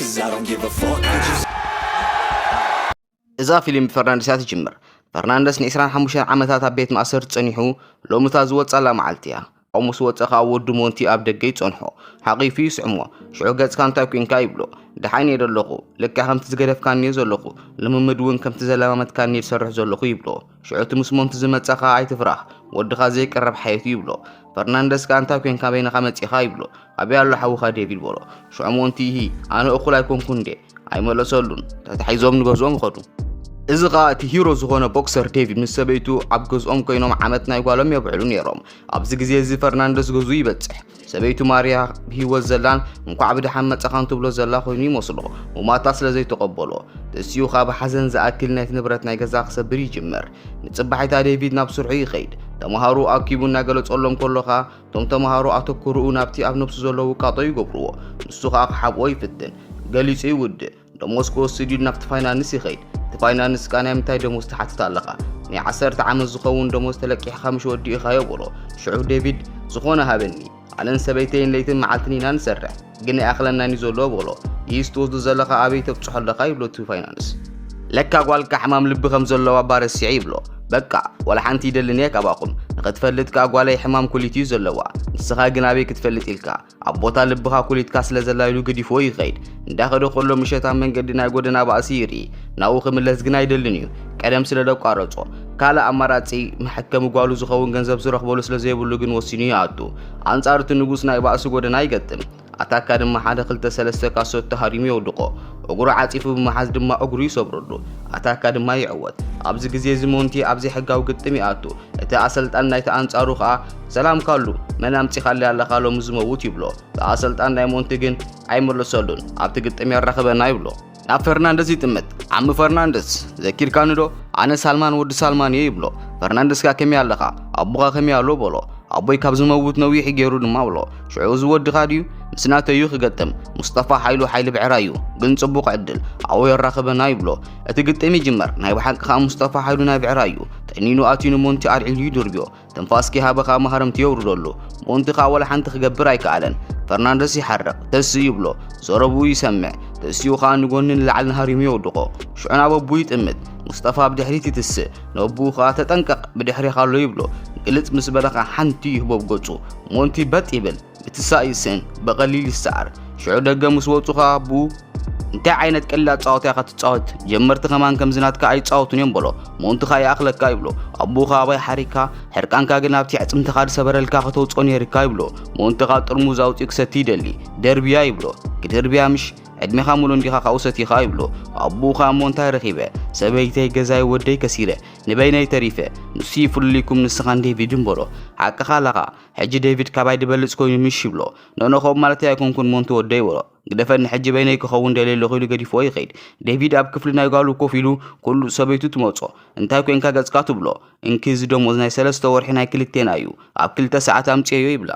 'Cause I don't give a fuck what you say. እዛ ፊልም ብፈርናንደስ እያ ትጅምር። ፈርናንደስ ን25 ዓመታት ኣብ ቤት ማእሰርቲ ጸኒሑ፣ ሎሚ እታ ዝወጻላ መዓልቲ እያ። ኣብኡ ምስ ወጸ ከኣ ወዱ ሞንቲ ኣብ ደገ ይጸንሖ። ሓቒፉ ይስዕሞ። ሽዑ ገጽካ እንታይ ኮንካ ይብሎ። ደሓን እየ ዘለኹ። ልክዕ ከምቲ ዝገደፍካኒ እየ ዘለኹ። ልምምድ እውን ከምቲ ዘለማመድካኒ እየ ዝሰርሕ ዘለኹ ይብሎ። ሽዑ እቲ ምስ ሞንቲ ዝመጸ ከኣ ኣይትፍራህ። ወድኻ ዘይቅረብ ሓየት እዩ ይብሎ። ፈርናንደስ ከኣ እንታይ ኮንካ በይንኻ መጺኻ ይብሎ። ኣበይ ኣሎ ሓውኻ ዴቪድ በሎ። ሽዑ ሞንቲ ኢሂ ኣነ እኹል ኣይኮንኩን እንዴ? ኣይመለሰሉን። ተታሒዞም ንገዝኦም ይኸዱ። እዚ ኸኣ እቲ ሂሮ ዝኾነ ቦክሰር ዴቪድ ምስ ሰበይቱ ኣብ ገዝኦም ኮይኖም ዓመት ናይ ጓሎም የብዕሉ ነይሮም። ኣብዚ ግዜ እዚ ፈርናንደስ ገዝኡ ይበጽሕ። ሰበይቱ ማርያ ብህይወት ዘላን እንኳዕ ብደሓን መጻኻን ትብሎ ዘላ ኮይኑ ይመስሎ። ሙማታ ስለ ዘይተቐበሎ። ተሲኡ ኸኣ ብሓዘን ዝኣክል ናይቲ ንብረት ናይ ገዛ ክሰብር ይጅምር። ንጽባሒታ ዴቪድ ናብ ስርሑ ይኸይድ። ተምሃሮ ኣኪቡ እናገለጸሎም ከሎ ኸኣ እቶም ተምሃሮ ኣተኩርኡ ናብቲ ኣብ ነብሱ ዘሎ ውቃጦ ይገብርዎ። ንሱ ኸኣ ክሓብኦ ይፍትን። ገሊጹ ይውድእ። ደሞዝ ክወስድ ኢሉ ናብቲ ፋይናንስ ይኸይድ። እቲ ፋይናንስ ከኣ ናይ ምንታይ ደሞዝ ትሓትት ኣለኻ? ናይ ዓሰርተ ዓመት ዝኸውን ደሞዝ ተለቂሕኻ ምሽ ወዲእኻዮ በሎ። ሽዑ ዴቪድ ዝኾነ ሃበኒ። ኣነን ሰበይተይን ለይትን መዓልትን ኢና ንሰርሕ። ግን ኣይኣኽለናን እዩ ዘሎ በሎ። ይስ ትወስዶ ዘለኻ ኣበይ ተብጽሖ ኣለኻ ይብሎ እቲ ፋይናንስ። ለካ ጓልካ ሕማም ልቢ ከም ዘለዋ እባ ረሲዐ ይብሎ። በቃ ወላ ሓንቲ ይደልን እየ ካባኹም። ንኽትፈልጥ ከኣ ጓለይ ሕማም ኩሊት እዩ ዘለዋ። ንስኻ ግን ኣበይ ክትፈልጥ ኢልካ? ኣብ ቦታ ልብኻ ኩሊትካ ስለ ዘላ ኢሉ ገዲፍዎ ይኸይድ። እንዳኸደ ከሎ ምሸት ኣብ መንገዲ ናይ ጎደና ባእሲ ይርኢ። ናብኡ ክምለስ ግን ኣይደልን እዩ። ቀደም ስለ ዘቋረጾ። ካልእ ኣማራጺ መሐከሚ ጓሉ ዝኸውን ገንዘብ ዝረኽበሉ ስለ ዘይብሉ ግን ወሲኑ ይኣቱ። ኣንጻር እቲ ንጉስ ናይ ባእሲ ጎደና ይገጥም። ኣታካ ድማ ሓደ ክልተ ሰለስተ ካሶት ተሃሪሙ የውድቖ። እግሩ ዓጺፉ ብምሓዝ ድማ እግሩ ይሰብረሉ። ኣታካ ድማ ይዕወት። ኣብዚ ግዜ እዚ ሞንቲ ኣብ ዘይሕጋዊ ግጥም ይኣቱ። እቲ ኣሰልጣን ናይቲ ኣንጻሩ ኸኣ ሰላም ካሉ መን ኣምጺኻለይ ኣለኻ ሎሚ ዝመውት ይብሎ። እቲ ኣሰልጣን ናይ ሞንቲ ግን ኣይመለሰሉን። ኣብቲ ግጥም የራኽበና ይብሎ። ናብ ፈርናንደስ ይጥምት። ዓሚ ፈርናንደስ ዘኪርካኒ ዶ? ኣነ ሳልማን ወዲ ሳልማን እየ ይብሎ። ፈርናንደስ ከኣ ከመይ ኣለኻ? ኣቦኻ ከመይ ኣሎ በሎ። ኣቦይ ካብ ዝመውት ነዊሕ ገይሩ ድማ ብሎ። ሽዑ እዚ ወድኻ ድዩ? ምስ ናተዩ ክገጥም። ሙስጠፋ ሓይሉ ሓይሊ ብዕራዩ። ግን ጽቡቕ ዕድል። ኣብኡ የራኽበና ይብሎ። እቲ ግጥም ይጅመር። ናይ ብሓቂ ከኣ ሙስጠፋ ሓይሉ ናይ ብዕራዩ። ጠኒኑ ኣትዩ ንሞንቲ ኣልዒሉ ይድርብዮ። ትንፋስ ከይሃበ ከኣ መሃረምቲ የውርደሉ። ሞንቲ ከኣ ወላ ሓንቲ ክገብር ኣይከኣለን። ፈርናንደስ ይሓርቕ። ተስ ይብሎ። ዘረብኡ ይሰምዕ። ተሲኡ ከኣ ንጎኒ ንላዕሊ ንሃሪሙ የውድቖ። ሽዑ ናብ ኣቡ ይጥምት። ሙስጠፋ ብድሕሪት ይትስእ። ነብኡ ኸኣ ተጠንቀቕ ብድሕሬኻ ኣሎ ይብሎ። ግልጽ ምስ በለ ኸኣ ሓንቲ ይህቦ ብገጹ። ሞንቲ በጥ ይብል። ምትሳእ ይስእን። ብቐሊል ይሰዓር። ሽዑ ደገ ምስ ወጹ ኸኣ ኣቡኡ እንታይ ዓይነት ቀሊል ኣጻወታ ኢኻ ትጻወት? ጀመርቲ ከማን ከምዚ ናትካ ኣይጻወቱን እዮም በሎ። ሞንቲ ኸኣ ይኣኽለካ ይብሎ። ኣቡኡ ኸኣ ኣባይ ሓሪካ ሕርቃንካ ግን ኣብቲ ኣዕጽምትኻ ዝሰበረልካ ከተውጽኦ ነይርካ ይብሎ። ሞንቲ ኸኣ ጥርሙዝ ኣውጺኡ ክሰቲ ይደሊ። ደርብያ ይብሎ። ክድርብያ ምሽ ዕድሜኻ ሙሉ እንዲኻ ካብኡ ሰቲኻ ይብሎ። ኣቡኡ ኸኣ እሞ እንታይ ረኺበ? ሰበይተይ፣ ገዛይ፣ ወደይ ከሲረ። ንበይነይ ተሪፈ። ንሱ ይፍልልይኩም ንስኻን ዴቪድን በሎ። ሓቅኻ ኣለኻ። ሕጂ ዴቪድ ካባይ ድበልጽ ኮይኑ ምሽ ይብሎ። ኖኖ ከምኡ ማለተይ ኣይኮንኩን ሞንቲ ወደይ በሎ። ግደፈኒ ሕጂ በይነይ ክኸውን ደልየ ኣለኹ ኢሉ ገዲፍዎ ይኸይድ። ዴቪድ ኣብ ክፍሊ ናይ ጓሉ ኮፍ ኢሉ ኩሉ ሰበይቱ ትመጾ። እንታይ ኮንካ ገጽካ ትብሎ። እንኪ እዚ ደሞዝ ናይ ሰለስተ ወርሒ ናይ ክልቴና እዩ። ኣብ ክልተ ሰዓት ኣምጽኤዮ ይብላ።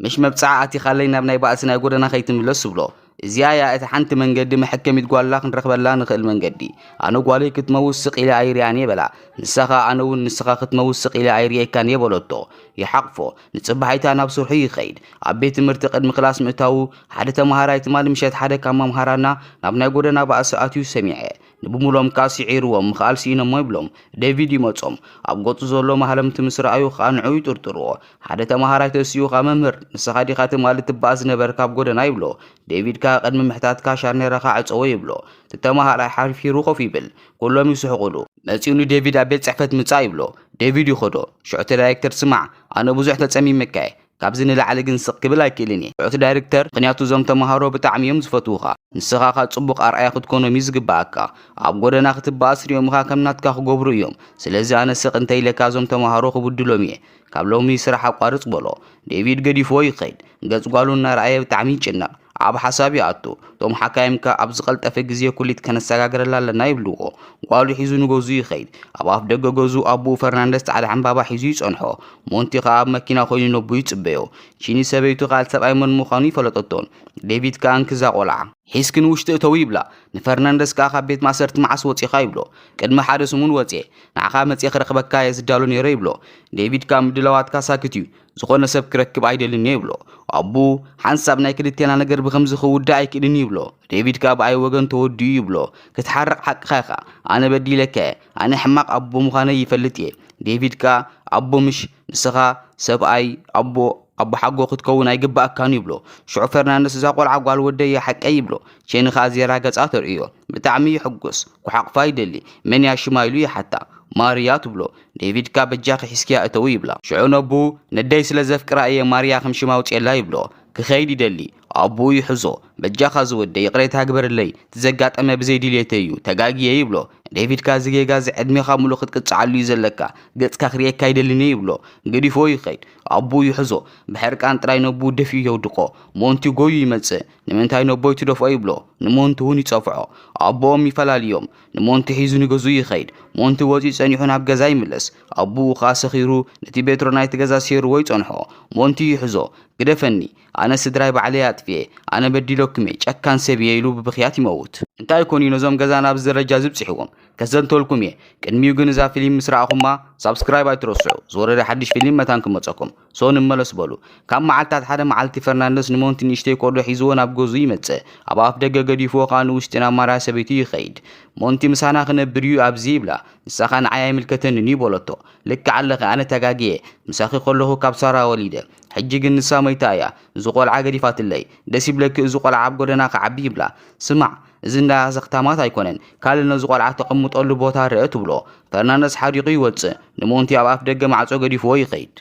ምሽ መብጽዓ ኣቲኻለይ ናብ ናይ ባእሲ ናይ ጎደና ከይትምለስ ትብሎ። እዚኣ እያ እታ ሓንቲ መንገዲ መሐከሚት ጓልና ክንረኽበላ ንኽእል መንገዲ። ኣነ ጓለይ ክትመውት ስቕ ኢለ ኣይሪኣን እየ በላ። ንሳ ኸኣ ኣነ እውን ንስኻ ክትመውት ስቕ ኢለ ኣይሪኤካን እየ በለቶ። ይሓቕፎ። ንጽባሒታ ናብ ስርሑ ይኸይድ። ኣብ ቤት ትምህርቲ ቅድሚ ክላስ ምእታዉ ሓደ ተመሃራይ ትማሊ ምሸት ሓደ ካብ መምሃራና ናብ ናይ ጎደና ባእሲ ኣትዩ ሰሚዐ። ንብሙሎም ከኣ ስዒርዎም ምኽኣል ስኢኖሞ ይብሎም። ዴቪድ ይመጾም። ኣብ ገጹ ዘሎ ማህለምቲ ምስ ረኣዩ ከኣ ንዕኡ ይጥርጥርዎ። ሓደ ተመሃራይ ተሲኡ ከኣ መምህር ንስኻ ዲኻ ትማሊ ትበኣስ ዝነበርካ ኣብ ጎደና ይብሎ። ዴቪድ ከኣ ቅድሚ ምሕታትካ ሻርኔራኻ ዕጸዎ ይብሎ። እቲ ተመሃራይ ሓፊሩ ኮፍ ይብል። ኩሎም ይስሕቑሉ። መጺኡ ንዴቪድ ኣብ ቤት ጽሕፈት ምጻእ ይብሎ። ዴቪድ ይኸዶ። ሽዑ እቲ ዳይሬክተር ስማዕ ኣነ ብዙሕ ተጸሚመካ እየ። ካብዚ ንላዕሊ ግን ስቕ ክብል ኣይክእልን እየ። ሽዑ እቲ ዳይሬክተር ምኽንያቱ እዞም ተመሃሮ ብጣዕሚ እዮም ዝፈትዉኻ። ንስኻ ከኣ ጽቡቕ ኣርኣያ ክትኮኖም እዩ ዝግብኣካ። ኣብ ጎደና ክትበኣስ ሪኦምኻ ከም ናትካ ክገብሩ እዮም። ስለዚ ኣነ ስቕ እንተ ኢለካ እዞም ተመሃሮ ክብድሎም እየ። ካብ ሎሚ ስራሕ ኣቋርጽ በሎ። ዴቪድ ገዲፍዎ ይኸይድ። ገጽ ጓሉ እናረኣየ ብጣዕሚ ይጭነቕ። ኣብ ሓሳብ ይኣቱ። እቶም ሓካይም ከኣ ኣብ ዝቐልጠፈ ግዜ ኩሊት ከነሰጋግረላ ኣለና ይብልዎ። ጓሉ ሒዙ ንገዝኡ ይኸይድ። ኣብ ኣፍ ደገ ገዝኡ ኣቦኡ ፈርናንደስ ጻዕዳ ዕምባባ ሒዙ ይጸንሖ። ሞንቲ ከኣ ኣብ መኪና ኮይኑ ነቡ ይጽበዮ። ቺኒ ሰበይቱ ካልእ ሰብኣይ መን ምዃኑ ይፈለጠቶን። ዴቪድ ከኣ እንክዛ ቆልዓ ሒዝኪ ንውሽጢ እተዊ ይብላ። ንፈርናንደስ ከኣ ካብ ቤት ማእሰርቲ መዓስ ወጺኻ ይብሎ። ቅድሚ ሓደ ሰሙን ወጽየ። ንዓኻ መጽየ ክረኽበካ እየ ዝዳሎ ነይረ ይብሎ። ዴቪድ ከኣ ምድላዋትካ ሳክት እዩ። ዝኾነ ሰብ ክረክብ ኣይደልን እየ ይብሎ። ኣቦኡ ሓንሳብ ናይ ክልቴና ነገር ብኸምዚ ክውዳእ ኣይክእልን ይብሎ። ዴቪድ ከኣ ብኣይ ወገን ተወዲኡ ይብሎ። ክትሓርቕ ሓቅኻ ኢኻ፣ ኣነ በዲለካ እየ፣ ኣነ ሕማቕ ኣቦ ምዃነይ ይፈልጥ እየ። ዴቪድ ከኣ ኣቦ ምሽ ንስኻ ሰብኣይ ኣቦ ኣቦ ሓጎ ክትከውን ኣይግባኣካን ይብሎ። ሽዑ ፈርናንደስ እዛ ቆልዓ ጓል ወደይ እያ ሓቀይ ይብሎ። ቼኒ ከኣ ዜራ ገጻ ተርእዮ። ብጣዕሚ ይሕጎስ። ክሓቕፋ ይደሊ። መን እያ ሽማ ኢሉ ይሓታ። ማርያ ትብሎ። ዴቪድ ከኣ በጃኺ ሒዝክያ እተዊ ይብላ። ሽዑ ነቡ ነደይ ስለ ዘፍቅራ እየ ማርያ ከም ሽማ ኣውፅኤላ ይብሎ። ክኸይድ ይደሊ። ኣቦኡ ይሕዞ። በጃኻ ዝወደ ይቕሬታ ግበርለይ፣ እቲ ዘጋጠመ ብዘይ ድልየተይ እዩ፣ ተጋግየ ይብሎ። ዴቪድ ከኣ እዚ ጌጋ እዚ ዕድሜኻ ሙሉእ ክትቅጽዓሉ እዩ ዘለካ፣ ገጽካ ክርእየካ ኣይደልን እየ ይብሎ። ገዲፍዎ ይኸይድ። ኣቦኡ ይሕዞ። ብሕርቃን ጥራይ ነቡ ደፊኡ የውድቆ። ሞንቲ ጎዩ ይመጽእ። ንምንታይ ነቦይ ትደፍኦ ይብሎ። ንሞንቲ እውን ይጸፍዖ። ኣቦኦም ይፈላልዮም። ንሞንቲ ሒዙ ንገዝኡ ይኸይድ። ሞንቲ ወጺኡ ጸኒሑ ናብ ገዛ ይምለስ። ኣቦኡ ከኣ ሰኺሩ ነቲ ቤትሮ ናይቲ ገዛ ሴርዎ ይጸንሖ። ሞንቲ ይሕዞ። ግደፈኒ፣ ኣነ ስድራይ ባዕለይ ኣጥፍኤ፣ ኣነ በዲለኩም እየ፣ ጨካን ሰብ እየ ኢሉ ብብኽያት ይመውት። እንታይ ኮን እዩ ነዞም ገዛ ናብዚ ደረጃ ዝብጽሕዎም? ከዘንተልኩም እየ። ቅድሚኡ ግን እዛ ፊልም ምስ ረኣኹማ ሳብስክራይብ ኣይትረስዑ። ዝወረደ ሓድሽ ፊልም መታን ክመጸኩም። ሶ ንመለስ በሉ። ካብ መዓልታት ሓደ መዓልቲ ፈርናንደስ ንሞንቲ ንእሽተይ ኮዶ ሒዝዎ ናብ ገዝኡ ይመጽእ። ኣብ ኣፍ ደገ ገዲፍዎ ከኣ ንውሽጢ ናብ ማርያ ሰበይቱ ይኸይድ። ሞንቲ ምሳና ክነብር እዩ ኣብዚ ይብላ። ንሳኻ ንዓይ ኣይምልከተንን እዩ በለቶ። ልክዕ ኣለኺ፣ ኣነ ተጋግየ። ምሳኺ ከለኹ ካብ ሳራ ወሊደ። ሕጂ ግን ንሳ መይታ እያ። እዚ ቆልዓ ገዲፋትለይ። ደስ ይብለኪ እዚ ቆልዓ ኣብ ጎደና ክዓቢ ይብላ። ስማዕ፣ እዚ እንዳ ዘኽታማት ኣይኮነን። ካልእ ነዚ ቆልዓ ተቐምጠሉ ቦታ ርእ ትብሎ። ፈርናንደስ ሓሪቑ ይወጽእ። ንሞንቲ ኣብ ኣፍ ደገ ማዕጾ ገዲፍዎ ይኸይድ።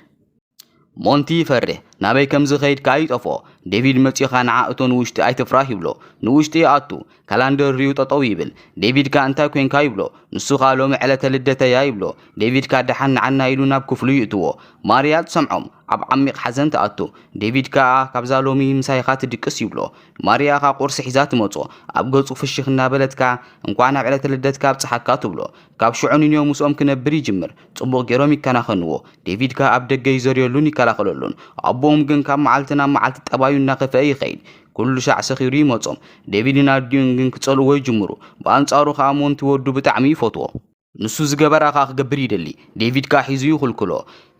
ሞንቲ ይፈርህ። ናበይ ከም ዝኸይድ ከኣ ይጠፍኦ። ዴቪድ መጺኻ ንዓ እቶ ንውሽጢ ኣይትፍራህ ይብሎ። ንውሽጢ ይኣቱ። ካላንደር ሪኡ ጠጠው ይብል። ዴቪድ ከኣ እንታይ ኮንካ ይብሎ። ንሱ ከኣ ሎሚ ዕለተ ልደተያ ይብሎ። ዴቪድ ከኣ ደሓን ንዓና ኢሉ ናብ ክፍሉ ይእትዎ። ማርያ ትሰምዖም። ኣብ ዓሚቕ ሓዘን ትኣቱ። ዴቪድ ከኣ ካብዛ ሎሚ ምሳይኻ ትድቅስ ይብሎ። ማርያ ከኣ ቁርሲ ሒዛ ትመጾ። ኣብ ገጹ ፍሽኽ እናበለት ከኣ እንኳዕ ናብ ዕለተ ልደትካ ኣብጽሓካ ትብሎ። ካብ ሽዑ ንንዮ ምስኦም ክነብር ይጅምር። ጽቡቕ ገይሮም ይከናኸንዎ። ዴቪድ ከኣ ኣብ ደገ ይዘርየሉን ይከላኸለሉን። ኣቦኦም ግን ካብ መዓልቲ ናብ መዓልቲ ጠባዩ እናኸፍአ ይኸይድ። ኩሉ ሻዕ ሰኺሩ ይመጾም። ዴቪድን ኣዲኡን ግን ክጸልእዎ ይጅምሩ። ብኣንጻሩ ከኣ ሞንቲ ወዱ ብጣዕሚ ይፈትዎ። ንሱ ዝገበራ ከኣ ክገብር ይደሊ። ዴቪድ ከኣ ሒዙ ይኹልኩሎ።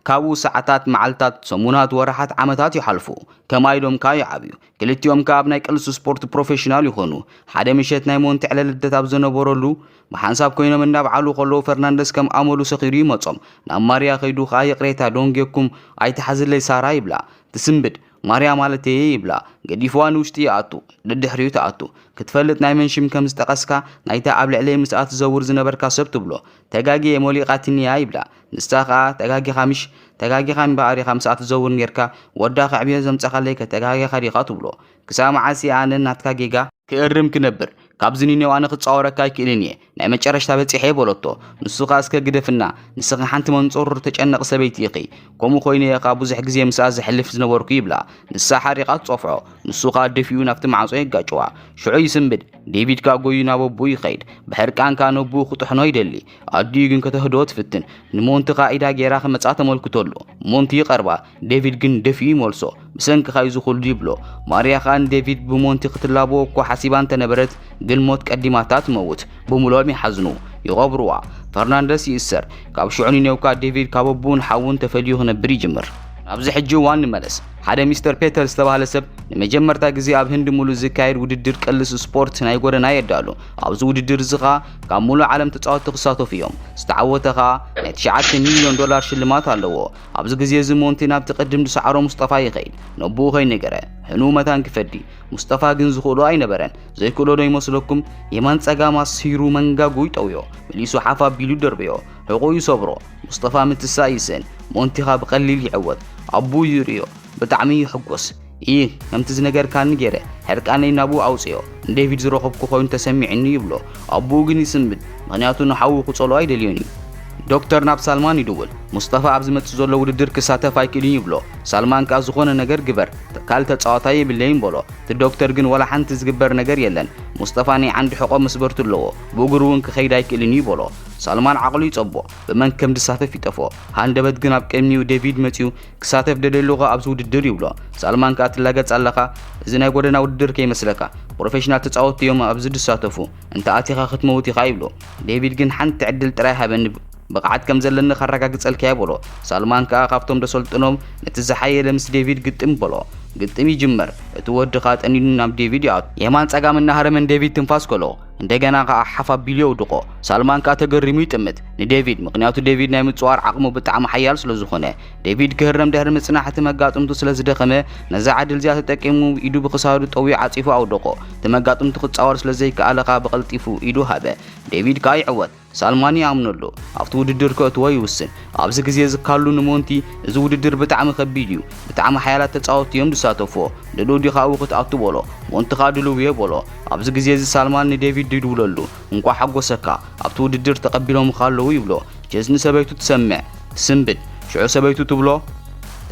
ካብኡ ሰዓታት፣ መዓልታት፣ ሰሙናት፣ ወርሓት፣ ዓመታት ይሓልፉ። ከማይ ኢሎም ከኣ ይዓብዩ። ክልቲኦም ከኣ ኣብ ናይ ቅልስ ስፖርት ፕሮፌሽናል ይኾኑ። ሓደ ምሸት ናይ ሞንቲ ዕለ ልደት ኣብ ዝነበረሉ፣ ብሓንሳብ ኮይኖም እናብዓሉ ከለዉ ፈርናንደስ ከም ኣመሉ ሰኺሩ ይመጾም። ናብ ማርያ ከይዱ ከኣ ይቕሬታ ዶንጌኩም ኣይትሓዝለይ ሳራ ይብላ። ትስንብድ። ማርያ ማለተይ እየ ይብላ። ገዲፍዋ ንውሽጢ ይኣቱ። ደድሕሪኡ ትኣቱ። ክትፈልጥ ናይ መን ሽም ከም ዝጠቐስካ ናይታ ኣብ ልዕለይ ምስኣ ትዘውር ዝነበርካ ሰብ ትብሎ። ተጋግየ ሞሊቓትኒ እያ ይብላ። ንሳ ኸኣ ተጋጊኻ ምሽ ተጋጊኻ እምበኣር ኢኻ ምስኣ ትዘውር ኔርካ ወዳ ከዕብዮ ዘምጻኻለይ ከ ተጋጊኻ ዲኻ ትብሎ። ክሳብ መዓስ እየ ኣነ ናትካ ጌጋ ክእርም ክነብር? ካብዚ ንኔው ኣነ ክጻወረካ ኣይክእልን እየ። ናይ መጨረሽታ በጺሐ በለቶ። ንሱ ኸኣ እስከ ግደፍና፣ ንስኺ ሓንቲ መንጾርር ተጨነቕ ሰበይቲ ኢኺ። ከምኡ ኮይኑ እየ ኸኣ ብዙሕ ግዜ ምስኣ ዘሕልፍ ዝነበርኩ ይብላ። ንሳ ሓሪቓ ትጸፍዖ። ንሱ ኸኣ ደፊኡ ናብቲ ማዕጾ የጋጭዋ። ሽዑ ይስንብድ። ዴቪድ ከኣ ጎዩ ናብ ኣቦኡ ይኸይድ። ብሕርቃን ከኣ ነቦኡ ክጥሕኖ ይደሊ። ኣዲኡ ግን ከተህድኦ ትፍትን። ንሞንቲ ከኣ ኢዳ ገይራ ክመጻ ተመልክተሉ። ሞንቲ ይቐርባ። ዴቪድ ግን ደፊኡ ይመልሶ። ብሰንክኻ እዩ ዝኹሉ ይብሎ። ማርያ ከኣ ንዴቪድ ብሞንቲ ክትላበዎ እኳ ሓሲባ እንተነበረት ግን ሞት ቀዲማታ ትመውት። ብምልኦም ይሓዝኑ። ይቐብርዋ። ፈርናንደስ ይእሰር። ካብ ሽዑ ንኔው ከኣ ዴቪድ ካብ ኣቦኡን ሓዉን ተፈልዩ ክነብር ይጅምር። ናብዚ ሕጂ እዋን ንመለስ። ሓደ ሚስተር ፔተር ዝተባህለ ሰብ ንመጀመርታ ግዜ ኣብ ህንዲ ሙሉእ ዝካየድ ውድድር ቅልስ ስፖርት ናይ ጎደና የዳሉ። ኣብዚ ውድድር እዚ ኸኣ ካብ ሙሉእ ዓለም ተጻወትቲ ክሳተፉ እዮም። ዝተዓወተ ኸኣ ናይ ትሽዓተ ሚልዮን ዶላር ሽልማት ኣለዎ። ኣብዚ ግዜ እዚ ሞንቲ ናብቲ ቅድም ዝሰዓሮ ሙስጠፋ ይኸይድ። ነቦኡ ከይነገረ፣ ሕኑኡ መታን ክፈዲ። ሙስጠፋ ግን ዝኽእሎ ኣይነበረን። ዘይክእሎ ዶ ይመስለኩም? የማን ጸጋም ኣስሂሩ መንጋጉ ይጠውዮ። መሊሱ ሓፍ ኣቢሉ ይደርብዮ። ሕቖኡ ይሰብሮ። ሙስጠፋ ምትሳእ ይስእን። ሞንቲ ኸኣ ብቐሊል ይዕወት። ኣቦኡ ይርእዮ። ብጣዕሚ ይሕጎስ። ኢህ፣ ከምቲ ዝነገርካኒ ገይረ፣ ሕርቃነይ ናብኡ ኣውጽዮ። ንዴቪድ ዝረኸብኩ ኮይኑ ተሰሚዑኒ ይብሎ። ኣቦኡ ግን ይስንብድ፣ ምኽንያቱ ንሓዉ ክጸልኦ ኣይደልዮን እዩ። ዶክተር ናብ ሳልማን ይድውል። ሙስጠፋ ኣብ ዝመጽእ ዘሎ ውድድር ክሳተፍ ኣይክእልን ይብሎ። ሳልማን ከኣ ዝኾነ ነገር ግበር፣ ካልእ ተጻዋታይ የብለይን በሎ። እቲ ዶክተር ግን ወላ ሓንቲ ዝግበር ነገር የለን። ሙስጠፋ ናይ ዓንዲ ሕቖ መስበርቱ ኣለዎ፣ ብእግሩ እውን ክኸይድ ኣይክእልን እዩ በሎ። ሳልማን ዓቕሉ ይጸቦ፣ ብመን ከም ዝሳተፍ ይጠፍኦ። ሃንደበት ግን ኣብ ቅድሚኡ ዴቪድ መጺኡ ክሳተፍ ደልየ ኣለኹ ኣብዚ ውድድር ይብሎ። ሳልማን ከኣ ትላገጽ ኣለኻ፣ እዚ ናይ ጎደና ውድድር ከይመስለካ፣ ፕሮፌሽናል ተጻወትቲ እዮም ኣብዚ ዝሳተፉ፣ እንተ ኣቲኻ ክትመውት ኢኻ ይብሎ። ዴቪድ ግን ሓንቲ ዕድል ጥራይ ሃበኒ፣ ብቕዓት ከም ዘለኒ ከረጋግጸልካ እየ በሎ። ሳልማን ከኣ ካብቶም ደሰልጥኖም ነቲ ዝሓየለ ምስ ዴቪድ ግጥም በሎ። ግጥም ይጅመር። እቲ ወዲ ኸኣ ጠኒኑ ናብ ዴቪድ ይኣቱ። የማን ጸጋም እናሃረመ ንዴቪድ ትንፋስ ከሎ፣ እንደገና ኸኣ ሓፍ ኣቢሉ የውድቖ። ሳልማን ከኣ ተገሪሙ ይጥምት ንዴቪድ፣ ምኽንያቱ ዴቪድ ናይ ምጽዋር ዓቕሙ ብጣዕሚ ሓያል ስለ ዝኾነ። ዴቪድ ክህረም ድሕሪ ምጽናሕ እቲ መጋጥምቱ ስለ ዝደኸመ፣ ነዛ ዕድል እዚኣ ተጠቂሙ ኢዱ ብኽሳዱ ጠዊዩ ዓጺፉ ኣውደቖ። እቲ መጋጥምቱ ክጻወር ስለ ዘይከኣለ ኸኣ ብቐልጢፉ ኢዱ ሃበ። ዴቪድ ከኣ ይዕወት። ሳልማን ይኣምነሉ። ኣብቲ ውድድር ከእትዎ ይውስን። ኣብዚ ግዜ እዚ ካሉ ንሞንቲ፣ "እዚ ውድድር ብጣዕሚ ከቢድ እዩ። ብጣዕሚ ሓያላት ተጻወትቲ እዮም ዝሳተፍዎ። ድሉው ዲኻ ኣብኡ ክትኣቱ?" በሎ። ሞንቲ ከኣ ድሉው እየ በሎ። ኣብዚ ግዜ እዚ ሳልማን ንዴቪድ ይድውለሉ። "እንቋዕ ሓጎሰካ። ኣብቲ ውድድር ተቐቢሎምኻ ኣለዉ" ይብሎ። ቼዝ ንሰበይቱ ትሰምዕ፣ ትስንብድ። ሽዑ ሰበይቱ ትብሎ፣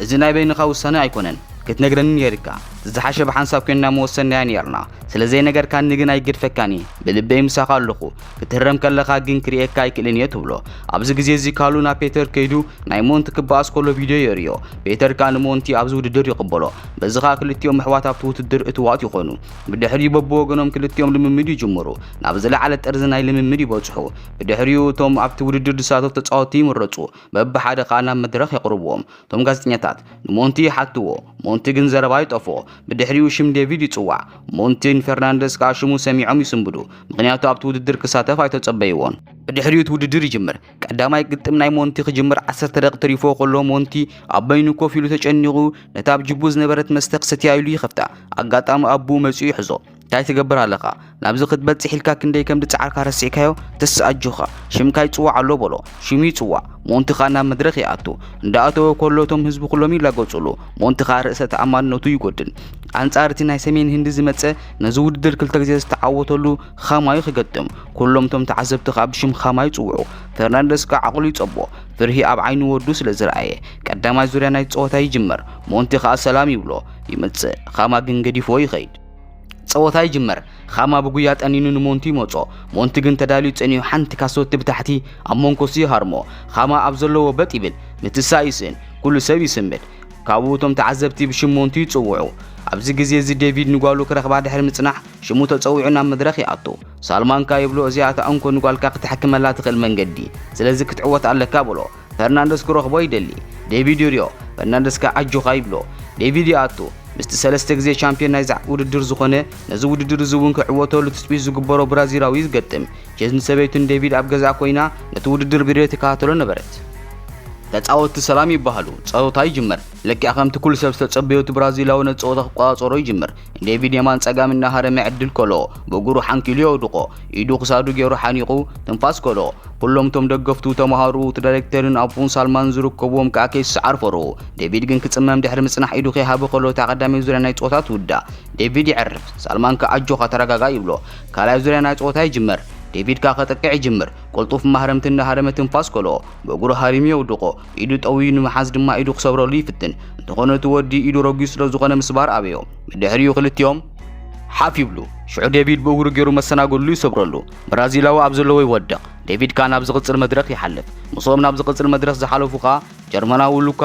"እዚ ናይ በይንኻ ውሳነ ኣይኮነን። ክትነግረኒ ነይርካ። ዝሓሸ ብሓንሳብ ኮይንና ምወሰንናዮ ነይርና። ስለ ዘይነገርካኒ ግን ኣይገድፈካን እየ። ብልበይ ምሳኻ ኣለኹ። ክትህረም ከለኻ ግን ክርእየካ ኣይክእልን እየ" ትብሎ። ኣብዚ ግዜ እዚ ካሉ ናብ ፔተር ከይዱ ናይ ሞንቲ ክበኣስ ከሎ ቪድዮ የርእዮ። ፔተር ከኣ ንሞንቲ ኣብዚ ውድድር ይቕበሎ። በዚ ኸኣ ክልቲኦም ኣሕዋት ኣብቲ ውድድር እትዋት ይኾኑ። ብድሕሪኡ በብወገኖም ክልቲኦም ልምምድ ይጅምሩ። ናብ ዝለዓለ ጠርዚ ናይ ልምምድ ይበጽሑ። ብድሕሪኡ እቶም ኣብቲ ውድድር ዝሳተፉ ተጻወትቲ ይምረጹ። በብሓደ ከኣ ናብ መድረኽ የቕርብዎም። እቶም ጋዜጠኛታት ንሞንቲ ይሓትዎ። ሞንቲ ግን ዘረባ ይጠፍኦ። ብድሕሪኡ ሽም ዴቪድ ይጽዋዕ። ሞንቲን ፈርናንደስ ከኣ ሽሙ ሰሚዖም ይስንብዱ። ምኽንያቱ ኣብቲ ውድድር ክሳተፍ ኣይተጸበይዎን። ብድሕሪኡ እቲ ውድድር ይጅምር። ቀዳማይ ግጥም ናይ ሞንቲ ክጅምር ዓሰርተ ደቂቕ ተሪፎ ከሎ ሞንቲ ኣብ በይኑ ኮፍ ኢሉ ተጨኒቑ ነታ ኣብ ጅቡ ዝነበረት መስተ ክሰትያ ኢሉ ይኸፍታ። ኣጋጣሚ ኣቡኡ መጺኡ ይሕዞ። "እንታይ ትገብር ኣለኻ? ናብዚ ክትበጽሕ ኢልካ ክንደይ ከም ዝጸዓርካ ረሲዕካዮ? ተስእ ኣጆኻ፣ ሽምካ ይጽዋዕ ኣሎ" በሎ። ሽሙ ይጽዋዕ። ሞንቲ ኸኣ ናብ መድረኽ ይኣቱ። እንዳኣተወ ከሎ እቶም ህዝቢ ኩሎም ይላገጹሉ። ሞንቲ ኸኣ ርእሰ ተኣማንነቱ ይጎድል። ኣንጻር እቲ ናይ ሰሜን ህንዲ ዝመጸ ነዚ ውድድር ክልተ ግዜ ዝተዓወተሉ ኻማዩ ክገጥም። ኩሎም እቶም ተዓዘብቲ ኸኣ ብሽም ኻማ ይጽውዑ። ፈርናንደስ ከኣ ዓቕሉ ይጸቦ። ፍርሂ ኣብ ዓይኒ ወዱ ስለ ዝረኣየ። ቀዳማይ ዙርያ ናይ ጸወታ ይጅመር። ሞንቲ ኸኣ ሰላም ይብሎ። ይመጽእ። ኻማ ግን ገዲፍዎ ይኸይድ። ጸወታ ይጅመር። ኻማ ብጉያ ጠኒኑ ንሞንቲ ይመጾ። ሞንቲ ግን ተዳልዩ ጸኒሑ ሓንቲ ካሶቲ ብታሕቲ ኣብ መንኮሱ ይሃርሞ። ኻማ ኣብ ዘለዎ በጥ ይብል። ምትሳእ ይስእን። ኩሉ ሰብ ይስንብድ። ካብኡ እቶም ተዓዘብቲ ብሽም ሞንቲ ይጽውዑ። ኣብዚ ግዜ እዚ ዴቪድ ንጓሉ ክረኽባ ድሕሪ ምጽናሕ ሽሙ ተጸዊዑ ናብ መድረኽ ይኣቱ። ሳልማንካ ይብሎ፣ "እዚኣ እታ እንኮ ንጓልካ ክትሕክመላ ትኽእል መንገዲ። ስለዚ ክትዕወት ኣለካ" በሎ። ፈርናንደስ ክረኽቦ ይደሊ። ዴቪድ ይርዮ። ፈርናንደስ ከኣ "ኣጆኻ" ይብሎ። ዴቪድ ይኣቱ። ምስቲ ሰለስተ ግዜ ቻምፒዮን ናይዚ ውድድር ዝኾነ፣ ነዚ ውድድር እዚ እውን ክዕወተሉ ትጽቢት ዝግበሮ ብራዚላዊ ይገጥም። ቼዝ ንሰበይቱን ዴቪድ ኣብ ገዛ ኮይና ነቲ ውድድር ብሬድዮ ትከታተሎ ነበረት። ተጻወትቲ ሰላም ይበሃሉ። ጸወታ ይጅመር። ልክዕ ከምቲ ኩሉ ሰብ ዝተጸበዮ እቲ ብራዚላዊ ነቲ ጸወታ ክቆጻጸሮ ይጅምር። ዴቪድ የማን ጸጋም እናሃረመ ዕድል ከሎ፣ ብእግሩ ሓንኪሉ የውድቆ። ኢዱ ክሳዱ ገይሩ ሓኒቑ ትንፋስ ከሎ። ኩሎም እቶም ደገፍቱ፣ ተማሃሩ፣ እቲ ዳይሬክተርን ኣቡን ሳልማን ዝርከብዎም ከኣ ከይስዓር ፈርሁ። ዴቪድ ግን ክጽመም ድሕሪ ምጽናሕ ኢዱ ከይሃበ ከሎ፣ እታ ቀዳመይ ዙርያ ናይ ጸወታ ትውዳእ። ዴቪድ ይዕርፍ። ሳልማን ከኣ "ኣጆኻ፣ ተረጋጋ" ይብሎ። ካልኣይ ዙርያ ናይ ጸወታ ይጅመር። ዴቪድ ከኣ ከጥቅዕ ይጅምር። ቅልጡፍ ማህረምቲ እናሃረመ ትንፋስ ከሎ፣ ብእግሩ ሃሪሙ የውድቆ። ኢዱ ጠውዩ ንምሓዝ ድማ ኢዱ ክሰብረሉ ይፍትን። እንተኾነ እቲ ወዲ ኢዱ ረጒድ ስለ ዝኾነ ምስባር ኣበዮ። ብድሕሪኡ ክልቲኦም ሓፍ ይብሉ። ሽዑ ዴቪድ ብእግሩ ገይሩ መሰናገሉ ይሰብረሉ። ብራዚላዊ ኣብ ዘለዎ ይወድቕ። ዴቪድ ከኣ ናብ ዝቕጽል መድረኽ ይሓልፍ። ምስኦም ናብ ዝቕጽል መድረኽ ዝሓለፉ ከኣ ጀርመናዊ ሉካ፣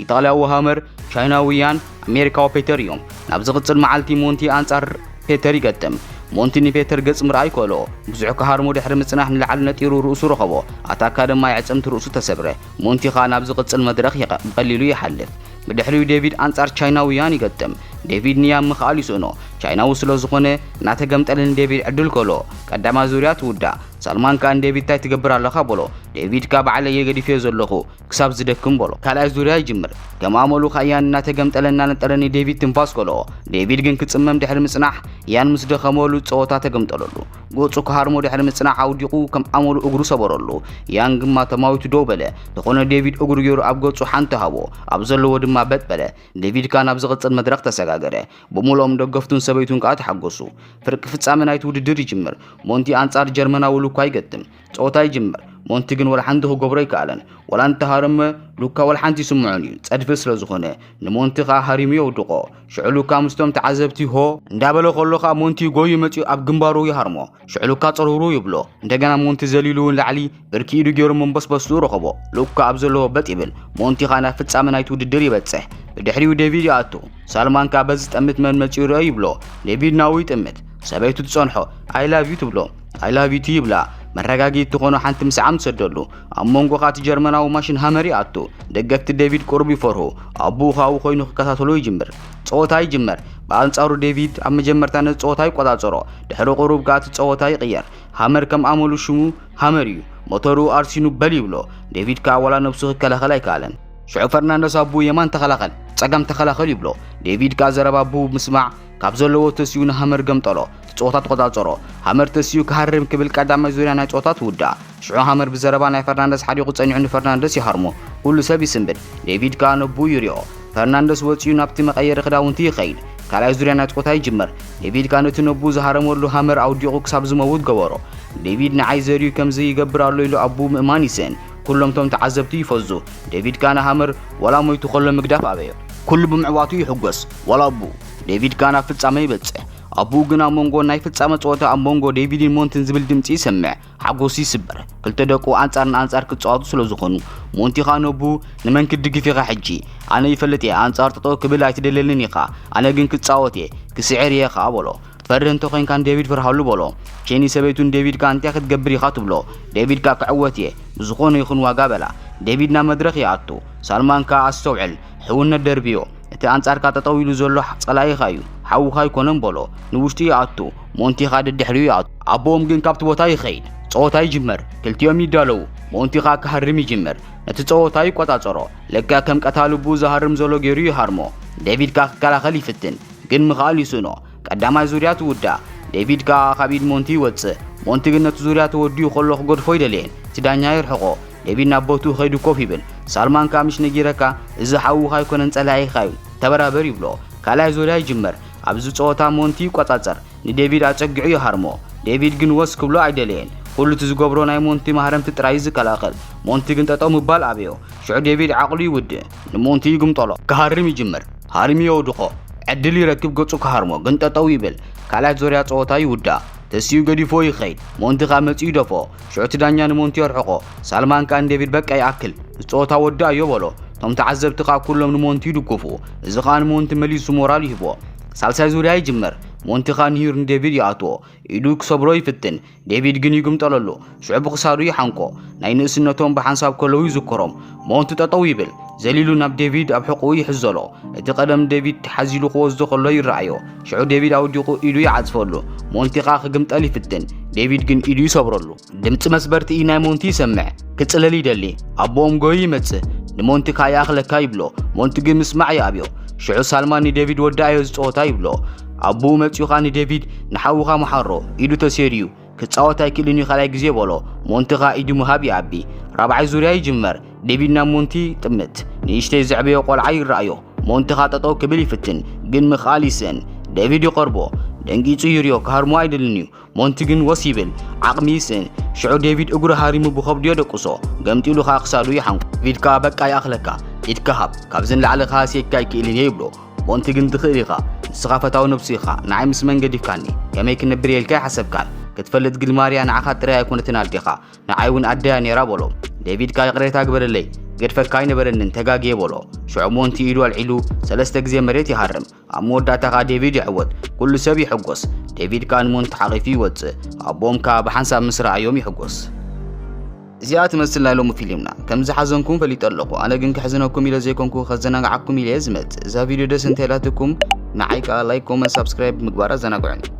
ኢጣልያዊ ሃመር፣ ቻይናዊ ያን፣ ኣሜሪካዊ ፔተር እዮም። ናብ ዝቕጽል መዓልቲ ሞንቲ ኣንጻር ፔተር ይገጥም። ሞንቲ ንፔተር ገጽ ምርኣይ ከልኦ። ብዙሕ ክሃርሞ ድሕሪ ምጽናሕ ንላዕሊ ነጢሩ ርእሱ ረኸቦ። ኣታካ ድማ የዕጽምቲ ርእሱ ተሰብረ። ሞንቲ ከኣ ናብ ዝቕጽል መድረኽ ይቐ-፣ ብቐሊሉ ይሓልፍ። ብድሕሪኡ ዴቪድ ኣንጻር ቻይናዊ ያን ይገጥም። ዴቪድ ንያን ምኽኣል ይስእኖ። ቻይናዊ ስለ ዝኾነ እናተገምጠለ ንዴቪድ ዕድል ከልኦ። ቀዳማይ ዙርያ ትውዳእ። ሳልማን ከኣ ንዴቪድ "እንታይ ትገብር ኣለኻ?" በሎ። ዴቪድ ከኣ "ባዕለይ እየ ገዲፈዮ ዘለኹ ክሳብ ዝደክም" በሎ። ካልኣይ ዙርያ ይጅምር። ከም ኣመሉ ከኣ ያን እናተገምጠለ እናነጠረ ንዴቪድ ትንፋስ ከልኦ። ዴቪድ ግን ክጽመም ድሕሪ ምጽናሕ ያን ምስ ደኸመሉ ጸወታ ተገምጠለሉ። ገጹ ክሃርሞ ድሕሪ ምጽናሕ ኣውዲቑ ከም ኣመሉ እግሩ ሰበረሉ። ያን ግማ ተማዊቱ ደው በለ። እንተኾነ ዴቪድ እግሩ ገይሩ ኣብ ገጹ ሓንቲ ሃቦ። ኣብ ዘለዎ ድማ በጥ በለ። ዴቪድ ከኣ ናብ ዝቕጽል መድረኽ ተሰጋገረ። ብምሉኦም ደገፍቱን ሰበይቱን ከኣ ተሓጎሱ። ፍርቂ ፍጻመ ናይቲ ውድድር ይጅምር። ሞንቲ ኣንጻር ጀርመናዊ ሉካ ይገጥም። ጸወታ ይጅምር። ሞንቲ ግን ወላ ሓንቲ ክገብሮ ኣይከኣለን። ወላ እንተሃረመ ሉካ ወላ ሓንቲ ይስምዖን እዩ። ጸድፊ ስለ ዝኾነ ንሞንቲ ከኣ ሃሪሙ የውድቖ። ሽዑ ሉካ ምስቶም ተዓዘብቲ ሆ እንዳበለ ከሎ ከኣ ሞንቲ ጎዩ መጺኡ ኣብ ግንባሩ ይሃርሞ። ሽዑ ሉካ ጸሩሩ ይብሎ። እንደገና ሞንቲ ዘሊሉ ንላዕሊ ብርኪ ኢዱ ገይሩ መንበስበስኡ ረኸቦ። ሉካ ኣብ ዘለዎ በጥ ይብል። ሞንቲ ከኣ ናብ ፍጻመ ናይቲ ውድድር ይበጽሕ። ብድሕሪኡ ዴቪድ ይኣቱ። ሳልማን ከኣ በዚ ጠምት መን መጺኡ ርአ ይብሎ። ዴቪድ ናብኡ ይጥምት። ሰበይቱ ትጸንሖ። "I love you" ትብሎ። "I love you too" ይብላ። መረጋጊ ትኾኖ ሓንቲ ምስዓም ትሰደሉ። ኣብ መንጎ ኻቲ ጀርመናዊ ማሽን ሃመር ይኣቱ። ደገፍቲ ዴቪድ ቁሩብ ይፈርሁ። ኣቦኡ ካብኡ ኮይኑ ክከታተሎ ይጅምር። ጸወታ ይጅመር። ብኣንጻሩ ዴቪድ ኣብ መጀመርታ ነቲ ጸወታ ይቆጻጸሮ። ድሕሪ ቁሩብ ከኣ እቲ ጸወታ ይቕየር። ሃመር ከም ኣመሉ ሽሙ ሃመር እዩ። ሞተሩ ኣርሲኑ በል ይብሎ። ዴቪድ ከኣ ዋላ ነብሱ ክከላኸል ኣይከኣለን። ሽዑ ፈርናንደስ ኣቦኡ የማን ተኸላኸል፣ ጸጋም ተኸላኸል ይብሎ። ዴቪድ ከኣ ዘረባ ኣቦኡ ምስማዕ ካብ ዘለዎ ተሲኡ ንሃመር ገምጠሎ። እቲ ጸወታ ተቆጻጸሮ። ሃመር ተሲኡ ክሃርም ክብል ቀዳማይ ዙርያ ናይ ጸወታ ትውዳእ። ሽዑ ሃመር ብዘረባ ናይ ፈርናንደስ ሓዲቑ ጸኒዑ ንፈርናንደስ ይሃርሞ። ኩሉ ሰብ ይስንብድ። ዴቪድ ከኣ ነቦኡ ይሪኦ። ፈርናንደስ ወጺኡ ናብቲ መቐየሪ ክዳውንቲ ይኸይድ። ካልኣይ ዙርያ ናይ ጸወታ ይጅመር። ዴቪድ ከኣ ነቲ ነቦኡ ዝሃረመሉ ሃመር ኣውዲቑ ክሳብ ዝመውት ገበሮ። ዴቪድ ንዓይ ዘርዩ ከምዚ ይገብር ኣሎ ኢሉ ኣቦኡ ምእማን ይስእን። ኩሎም እቶም ተዓዘብቲ ይፈዙ። ዴቪድ ከኣ ንሃመር ዋላ ሞይቱ ከሎ ምግዳፍ ኣበዮ። ኩሉ ብምዕዋቱ ይሕጎስ፣ ዋላ ኣቦኡ። ዴቪድ ከኣ ናብ ፍጻመ ይበጽሕ። ኣቦኡ ግን ኣብ መንጎ ናይ ፍጻመ ጸወታ ኣብ መንጎ ዴቪድን ሞንትን ዝብል ድምጺ ይሰምዕ። ሓጎሱ ይስበር። ክልተ ደቁ ኣንጻር ንኣንጻር ክጻወቱ ስለ ዝኾኑ፣ ሞንቲ ኸኣ ነቦኡ፣ "ንመን ክትድግፍ ኢኻ ሕጂ? ኣነ ይፈልጥ እየ፣ ኣንጻር ጠጠው ክብል ኣይትደልየንን ኢኻ። ኣነ ግን ክጻወት እየ፣ ክስዕር እየ ኸኣ" በሎ። "ትፈርህ እንተ ኾይንካ ንዴቪድ ፍርሃሉ" በሎ። ቼኒ ሰበይቱ ንዴቪድ ከኣ "እንታይ ክትገብር ኢኻ?" ትብሎ። ዴቪድ ከኣ "ክዕወት እየ፣ ብዝኾነ ይኹን ዋጋ" በላ። ዴቪድ ናብ መድረኽ ይኣቱ። ሳልማን ከኣ "ኣስተውዕል፣ ሕውነት ደርብዮ። እቲ ኣንጻርካ ጠጠው ኢሉ ዘሎ ጸላኢኻ እዩ፣ ሓውኻ ኣይኮነን" በሎ። ንውሽጢ ይኣቱ። ሞንቲ ኸኣ ደድሕሪኡ ይኣቱ። ኣቦኦም ግን ካብቲ ቦታ ይኸይድ። ጸወታ ይጅመር። ክልቲኦም ይዳለዉ። ሞንቲ ኸኣ ክሃርም ይጅምር። ነቲ ጸወታ ይቆጻጸሮ። ለካ ከም ቀታሊ ኣቦኡ ዝሃርም ዘሎ ገይሩ ይሃርሞ። ዴቪድ ከኣ ክከላኸል ይፍትን፣ ግን ምኽኣል ይስእኖ። ቀዳማይ ዙርያ ትውዳእ። ዴቪድ ከኣ ካብ ኢድ ሞንቲ ይወጽእ። ሞንቲ ግን ነቲ ዙርያ ተወዲኡ ከሎ ክገድፎ ኣይደለየን። እቲ ዳኛ የርሕቖ። ዴቪድ ናብ ቦትኡ ከይዱ ኮፍ ይብል። ሳልማን ከኣ "ምሽ ነጊረካ፣ እዚ ሓውኻ ኣይኮነን ጸላኢኻ እዩ። ተበራበር" ይብሎ። ካልኣይ ዙርያ ይጅመር። ኣብዚ ጸወታ ሞንቲ ይቆጻጸር። ንዴቪድ ኣጸጊዑ ይሃርሞ። ዴቪድ ግን ወስ ክብሎ ኣይደለየን። ኩሉ እቲ ዝገብሮ ናይ ሞንቲ ማህረምቲ ጥራይ እዩ ዝከላኸል። ሞንቲ ግን ጠጠው ምባል ኣበዮ። ሽዑ ዴቪድ ዓቕሉ ይውድእ። ንሞንቲ ይግምጠሎ። ክሃርም ይጅምር። ሃሪሙ የውድቖ። ዕድል ይረክብ ገጹ ክሃርሞ፣ ግን ጠጠው ይብል። ካልኣይ ዙርያ ጸወታ ይውዳእ። ተሲኡ ገዲፎ ይኸይድ። ሞንቲ ከኣ መጺኡ ይደፍኦ። ሽዑ እቲ ዳኛ ንሞንቲ የርሕቖ። ሳልማን ከኣ ንዴቪድ "በቃ ይኣክል፣ እዚ ጸወታ ወዳእዮ" በሎ። እቶም ተዓዘብቲ ከኣ ኩሎም ንሞንቲ ይድግፉ። እዚ ከኣ ንሞንቲ መሊሱ ሞራል ይህቦ። ሳልሳይ ዙርያ ይጅመር። ሞንቲ ከኣ ንሂሩ ንዴቪድ ይኣትዎ። ኢዱ ክሰብሮ ይፍትን። ዴቪድ ግን ይግምጠለሉ። ሽዑ ብክሳዱ ይሓንቆ። ናይ ንእስነቶም ብሓንሳብ ከለዉ ይዝክሮም። ሞንቲ ጠጠው ይብል። ዘሊሉ ናብ ዴቪድ ኣብ ሕቖኡ ይሕዘሎ። እቲ ቀደም ዴቪድ ተሓዚሉ ክወስዶ ከሎ ይረኣዮ። ሽዑ ዴቪድ ኣውዲቑ ኢዱ ይዓጽፈሉ። ሞንቲ ከኣ ክግምጠል ይፍትን። ዴቪድ ግን ኢዱ ይሰብረሉ። ድምጺ መስበርቲ ናይ ሞንቲ ይሰምዕ። ክጽለል ይደሊ። ኣቦኦም ጎዩ ይመጽእ። ንሞንቲ ከኣ "ይኣኽለካ" ይብሎ። ሞንቲ ግን ምስማዕ ይኣብዮ። ሽዑ ሳልማን ንዴቪድ "ወዳእዮ እዚ ጸወታ" ይብሎ። ኣቦኡ መጺኡ ከኣ ንዴቪድ "ንሓውኻ መሓሮ፣ ኢዱ ተሴርዩ፣ ክጻወት ኣይክእልን እዩ ካልኣይ ግዜ" በሎ። ሞንቲ ከኣ ኢዱ ምሃብ ይኣቢ። ራብዓይ ዙርያ ይጅመር። ዴቪድ ናብ ሞንቲ ይጥምት። ንእሽተይ ዘዕበዮ ቆልዓ ይረኣዮ። ሞንቲ ከኣ ጠጠው ክብል ይፍትን፣ ግን ምኽኣል ይስእን። ዴቪድ ይቐርቦ። ደንጊጹ ይርዮ፣ ክሃርሞ ኣይደልን እዩ። ሞንቲ ግን ወስ ይብል፣ ዓቕሚ ይስእን። ሽዑ ዴቪድ እግሩ ሃሪሙ ብኸብዱ የደቅሶ። ገምጢሉ ከኣ ክሳዱ ይሓንቆ። ዴቪድ ከኣ "በቃ ይኣኽለካ፣ ኢድካ ሃብ፣ ካብዚ ንላዕሊ ክሃስየካ ኣይክእልን እየ" ይብሎ። ሞንቲ ግን "ትኽእል ኢኻ፣ ንስኻ ፈታዊ ነብሱ ኢኻ፣ ንዓይ ምስ መን ገዲፍካኒ? ከመይ ክነብር እየ ኢልካ ኣይሓሰብካን። ክትፈልጥ ግን ማርያ ንዓኻ ጥራይ ኣይኮነትን ኣዴኻ፣ ንዓይ እውን ኣደያ ነይራ" በሎ። ዴቪድ ከኣ "ይቕሬታ ግበረለይ፣ ገድፈካ ኣይነበረንን፣ ተጋግየ" በሎ። ሽዑ ሞንቲ ኢዱ ኣልዒሉ ሰለስተ ግዜ መሬት ይሃርም። ኣብ መወዳእታ ከኣ ዴቪድ ይዕወት። ኩሉ ሰብ ይሕጎስ። ዴቪድ ከኣ ንሞንቲ ሓቒፉ ይወጽእ። ኣቦኦም ከኣ ብሓንሳብ ምስ ረኣዮም ይሕጎስ። እዚኣ ትመስል ናይ ሎሚ ፊልምና። ከም ዝሓዘንኩም ፈሊጠ ኣለኹ። ኣነ ግን ከሕዝነኩም ኢለ ዘይኮንኩ፣ ከዘናግዓኩም ኢለ እየ ዝመጽእ። እዛ ቪድዮ ደስ እንተኢላትኩም፣ ንዓይ ከኣ ላይክ፣ ኮመንት፣ ሳብስክራይብ ምግባር ኣዘናግዑኒ።